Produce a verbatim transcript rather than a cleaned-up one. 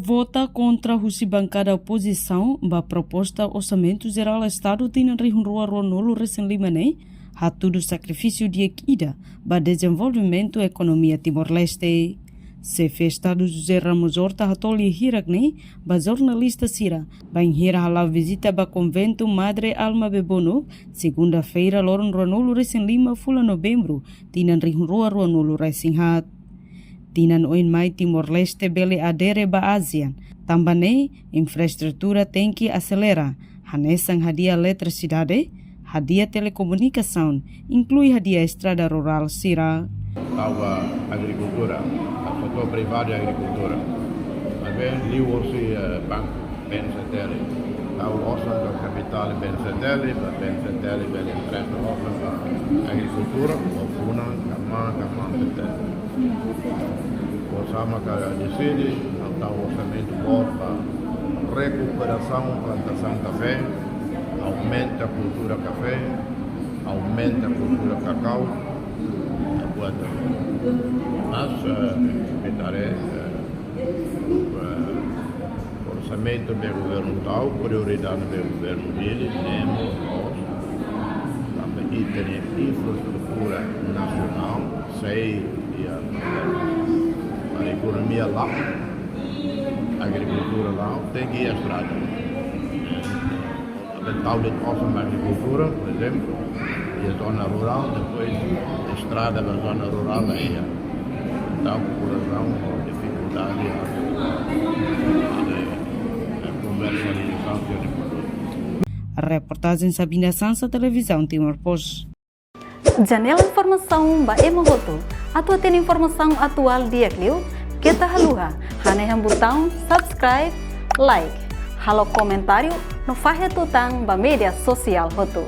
Vota kontra husi bankada opozisaun ba proposta Orsamentu Jerál Estadu tinan rihun rua ruanulu resin lima ne'e hatudu sakrifísiu di'ak ida ba dezenvolvimentu ekonomia Timor-Leste. Xefe Estadu José Ramos Horta hato'o lia hirak ne'e ba jornalista sira bainhira hala'o vizita ba konventu Madre Alma Bebonuk, segunda-feira, loron ruanulu resin lima fulan Novembru, tinan rihun rua ruanulu resin haat. Tinan oin mai Timor-Leste bele adere ba ASEAN, tanba ne'e infraestrutura tenke aselera, hanesan hadi'a eletrisidade, hadi'a telekomunikasaun, inklui hadi'a estrada rurál sira. Tau ba agrikultura, ba setór privadu agrikultura. Maibé liuhosi, eh, banku, B N C T L. Tau osan ba kapitál B N C T L, ba B N C T L bele empresta osan ba agrikultura, ou funan, kama, kama, P T. Orsamentu ka deside, tau orsamentu boot ba rekuperasaun plantasaun kafé, aumenta kultura kafé, aumenta kultura kakau, buat. Mas, eh, mi haree, eh, eh, orsamentu be governu tau, prioridade be governu hili, ne'e mós, tanba ita-nia infraestrutura nasionál, sei, iha, para ekonomia la'o, agrikultura la'o, tenke iha estrada. Tanba tau de'it osan ba agrikultura, por ezemplu, iha zona rurál, depois estrada ba zona rurál la iha. Entaun, populasaun ho difikuldade, eh, eh, komersializasaun de produtu. Reportajen Sabina Sansa, Televizaun Timor Post. Janela informasaun ba ema hotu. Atu hatene informasaun atuál di'ak liu, keta haluha hanehan butaun subscribe, like, halo komentáriu no fahe tutan ba média sosiál hotu.